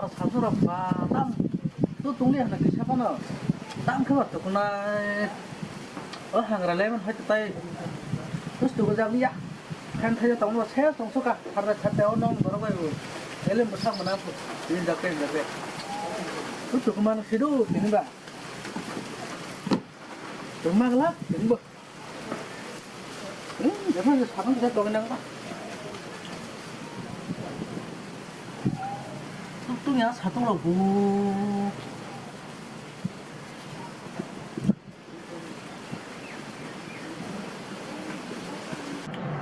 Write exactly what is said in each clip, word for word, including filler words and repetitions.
Salsa rok ba dam. Tu tungli hana kisa phano. Dam khe ba tukunai. O hangra lemon hai tai. Bus tu gajak ya. Khan thai tong ba se tong suka. Har da khat o nong borok bai bu. Elem bwsak mana bu. Ini jak ke jak ke. Tu tukuman sidu tini ba. Tungma gala tini bo. Hmm, jepang je sabang kita tong nang ba. Tuk tuk ya satung lo bu.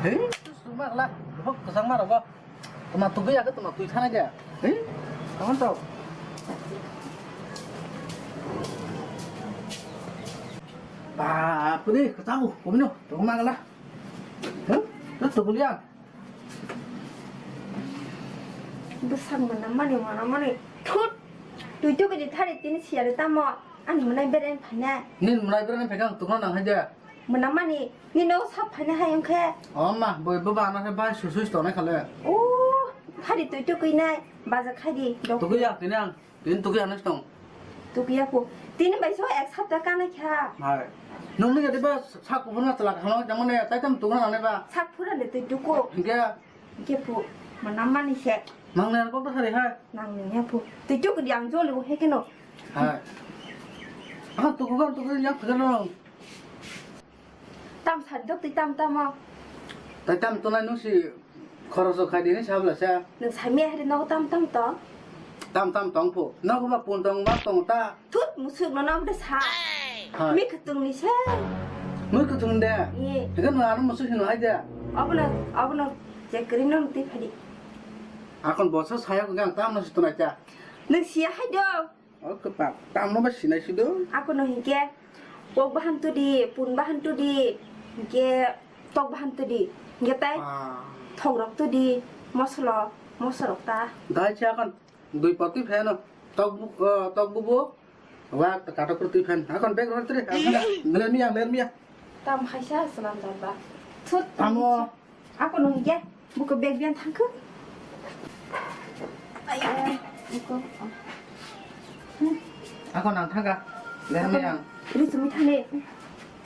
Hei, tu suma gala. Hok kesang ma rogo. Tuma tugui ya ke tuma tui thana ke. Hei, kapan tau? Bapre, katamu, kumino, tungma gala. Huh? Tuh, tuh, kuliah. Bwsak mwnamani, mwnamani. Thut! Twi twi kwrwi thari tini siyari tamo. Ani mwnai beren phainai. Nini mwnai beren phaikha ang tukna nang hai de. Mwnamani, nini nogo sap phainai hai wngkhe. O ma, boi bwba ano khe bai susui tonai khale. O, thari twi twi kwinai. Baja khaidi. Tukui ya, tini ang. Tini tukui ano tong. Tukui ya po. Tini bai so ek sapta kanai kha. Hai. Nungni gadi ba sak kuphurna chala khano jangmane taitam tukna nanai ba. Sak phura le twi tuku. Hingke. Hingke po. Mwnamani se. Nang ne kok ta sari hai. Nang ne ya po. Twi tuku di ang jole bo hekeno. Hai. Ah, tuku kan tuku yang khajano. Tam sari dok twi tam tamo. Tai tam tonai nung si khoroksa khai di hinwi sa bwla sa. Nwng sai miya hari nogo tam tam tong. Tam tam tong phu. Nogo ba pun tong ba tong ta. Thut musuk no nang de sa. Hai. Mi khutung ni se. Mui khutung de. Ye. Hikhe nwng ano musuk hino hai de. Abono, abono je kwrwi no twi phadi. Akon bosa saya ko gang tam no si tonai ta. Nwng siya hai do. O kwpak, tamo ba sinai si do? Ako no hinkhe, pok bahan tudi, pun bahan tudi, hinkhe tok bahan tudi, hinkhe tai Ah. thok rok tudi, mosolo, moso rok ta. Dai si akon dui pot twi pheno, tok bu-, o, tok bubu, wak ta katok rok twi phen. Akon bag rok tiri, akon ler miya, ler miya. Tam haisa salam jaba. Thut. Tamo. Ako nung ya, buka bag bian thangkuk. Ayo, buka. Ako nang thangka. Ler miya. Ri sumi thane.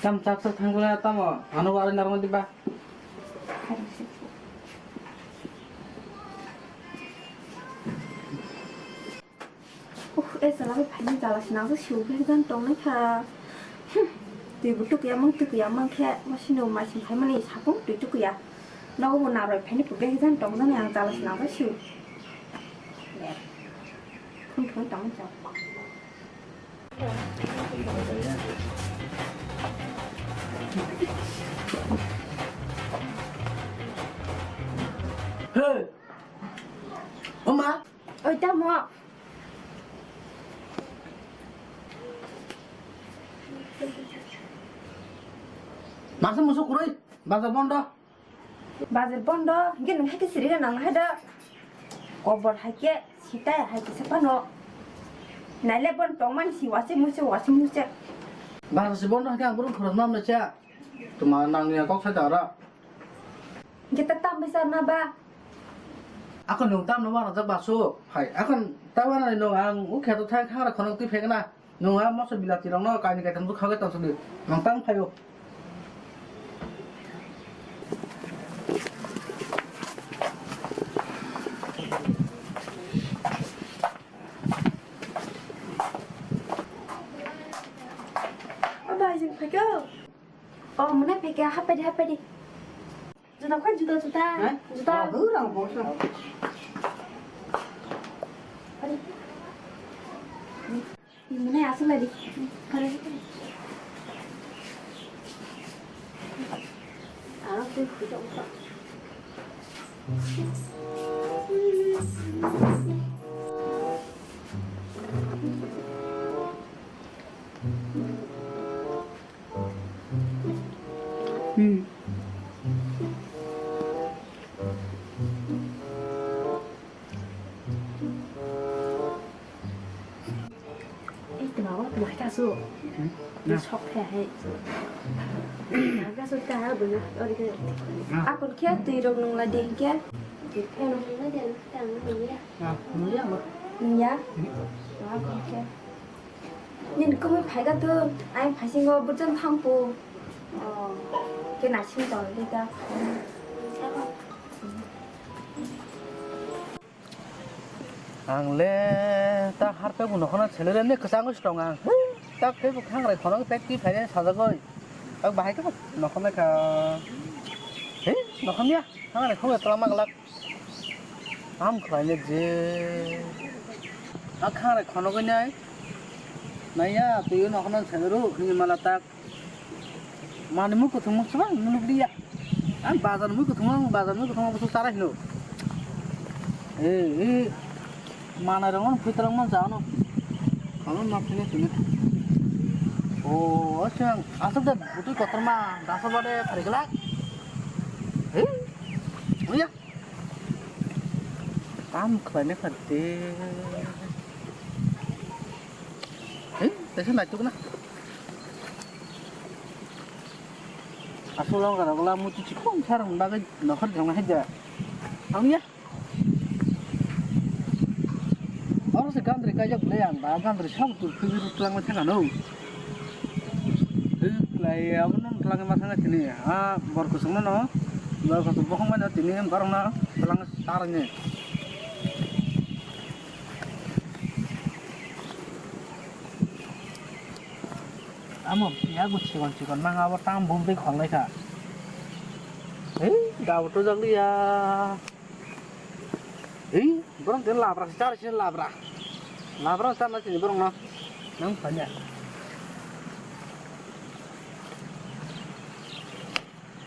Tam chak chak thangkula tamo. Ano wari narwng diba. Uf, e chwla bai phaini jala sinang se siu bag jan tongnai kha. Hmm, twi bo tukuya mang, tukuya mang khe, masino masing phaimani sakung twi tukuya. Nogo bo narwk phaini bag jan tong jani ang jala sinang se siu. Phun phun tong chao. Hey! Oma! Oi, tamo. Masa musu kurui, bazar bondo. Bazar bondo, hingke nung haike siri nang hai da. Kobor haike, sitai haike sepano. Naile bon tongman si wase muse, wase muse. Bazar si bondo hingke ang burung khorok nam na cha. Tuma nang ni kok sai dara. Hingke ta tam bisa na ba. Ako nung tam no ma rajak basu. Hai, ako ta wana nung ang ukhe to thang khang ra khonok twi phegna. Nung a moso bilati rok no kaini kaitam tu khagai tong sadi. Nung tam phayo. O bai jing phaikho. O mwnai phaikha, haphaidi, haphaidi. Juda koi, juda, juda. Hah? Juda. Oh, hurang bosan. Mwnai aswk lai di. Aro twi khuja wngkha. Hmm. Ei, tuma o, tuma khe asu. Hmm? Ni sok khe hai. Tuma khe asu ta ha, bini ori khe. Ah. Akon khe twi rok nung la di khe. Twi khe nung la di, ta nung ya. Ah, nung ya mo. Ya. Wah, kok ya. Nini kumui phaiga tu, ai phaisingo burjan thangpu. Oh, ke naising tong lida. Ang le ta harpe bo nokhorno selere ne kwchangwi se tong ang. Hei, ta khe bo khangrai khorang pek twi phainai sajagwi. Ang bahai khe bo nokhornai kha. Hei, nokhorya. Khangrai khorang twlangma glak. Tam khlainai je. A khangrai khonogwi nai. Naiya, twiwi nokhorno selero hwnwi mala tak. Mani mui kuthung mung chwbang nukliya. Ang bazar mui kuthung ang bazar mui kuthung ang bwswk chara hino. Eh, eh. Manai rong ang phuitrang man jano. Kamu ma phine tini. Oh, asang asal de butui kotor ma dasa bade phari gelak. Eh. Oh ya. Tam khlainai kha de. Hei, tesa naituk na. Aswk long gara gula muti chikon sarang bagwi nokhor jong hai da. Ang ya. Oro se gandri kaijak le ang ba gandri sam tu khujur tulang ma thanga no. Hei, klai abono twlangwi ma thangkha tini. Ah, bor kusungno no. Bor kusung bokhok mano tini borokno twlang tarni. Amo yago chikon chikon mang abo tam bumtwi khonglai kha. Hei, gabo to jakliya. Hei, borok de labra se char sini labra. Labra char na sini borok no. Nang phanya.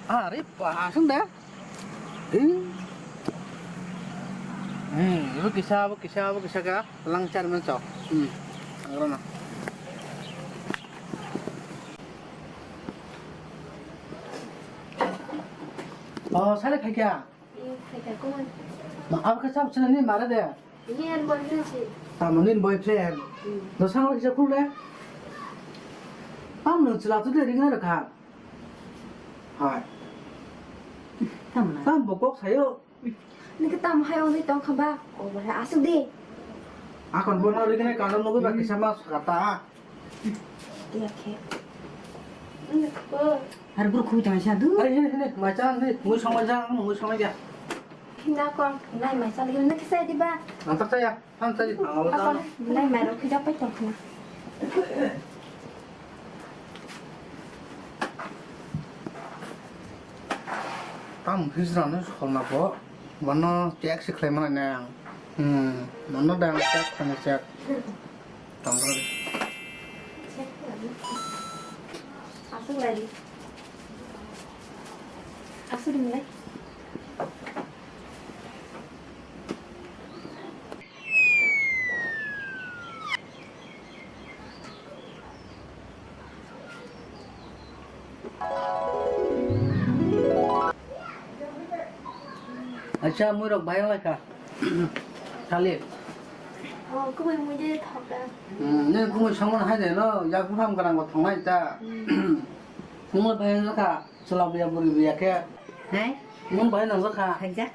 Are pa asung da. Hei. Hmm, ibu kisa, ibu kisa, ibu kisa ka lang char men chok. Hmm. Agro na. Oh, sale phai kya? Iya, phai kya, kumon. Ma, abo khe chap chila ni mare de. Ini yang boyfriend sih. Tamo nini boyfriend? Hmm. No sang lagi sepul de. Tam no chila tu de ringa rakha. Hai. Tam na. Tam bokok sayo. Nini tam hai oni tong khamba. Oh, bahai asuk di. Akon bono ringa kana nugui ba kisa mas kata. Iya khe. Ini ko. Har buru khui tang sa du. Are hene hene macha ne mui songma ja mui songma ja. Hina kon nai macha lagi ne kisa di ba. Nang tak saya. Thansa di thango. Ako, nai mairok khijak pai tongkha. Tam hijrano solna bo, bono check se khlai mano nang. Hmm, bono dang check khlai check. Tongkha. Aswk lai. Aswk lai. Acha, mui rok bayang lai kha. Khalid. Oh, kubui mui de thok da. Hmm, ne kubui samon hai de no, yak buphang garang bo thongnai ta. Hmm. Mui bayang lai kha. Chwla buya bwrwi buya khe. Hai? Nwng bai nang jakha. Khaijak.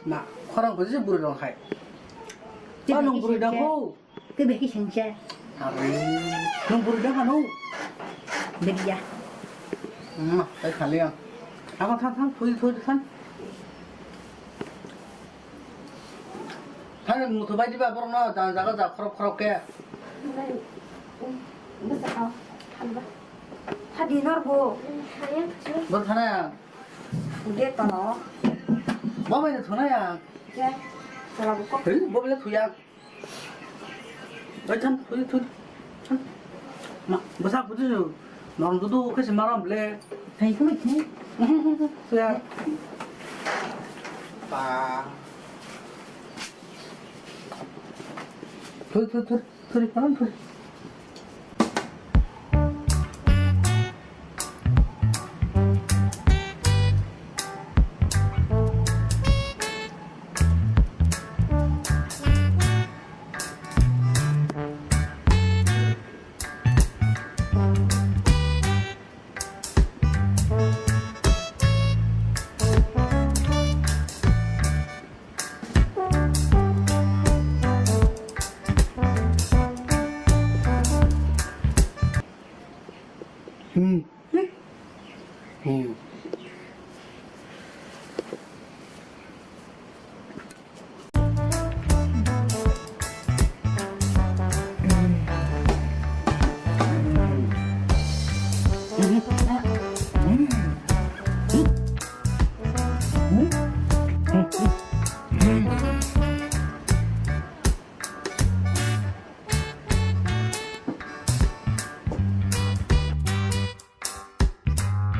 Ma, khorang khe je bwrwi rong khai. Tei ba nwng bwrwi dang kho. Tei ba khe sengcha. Are, nwng bwrwi dang kha nwng. Bwrwi ya. Ma, tai khali ang. Ako thang thang thui thui thang. Thang mutu bai diba borok no jang jaga ja khorok khorok khe. Bwsa kau. Thang ba. Hadi norbo. Bor thana ya. Ude tono. Bo bai thuna ya. Ke. Sala buko. Hei, bo bai thuya. Oi than, thui, thui. Than. Ma, bwsa buji. Norm dudu khe se maram ble. Thai ko thai. Thuya. Pa. Thui, thui, thui. Thuri, paran thuri.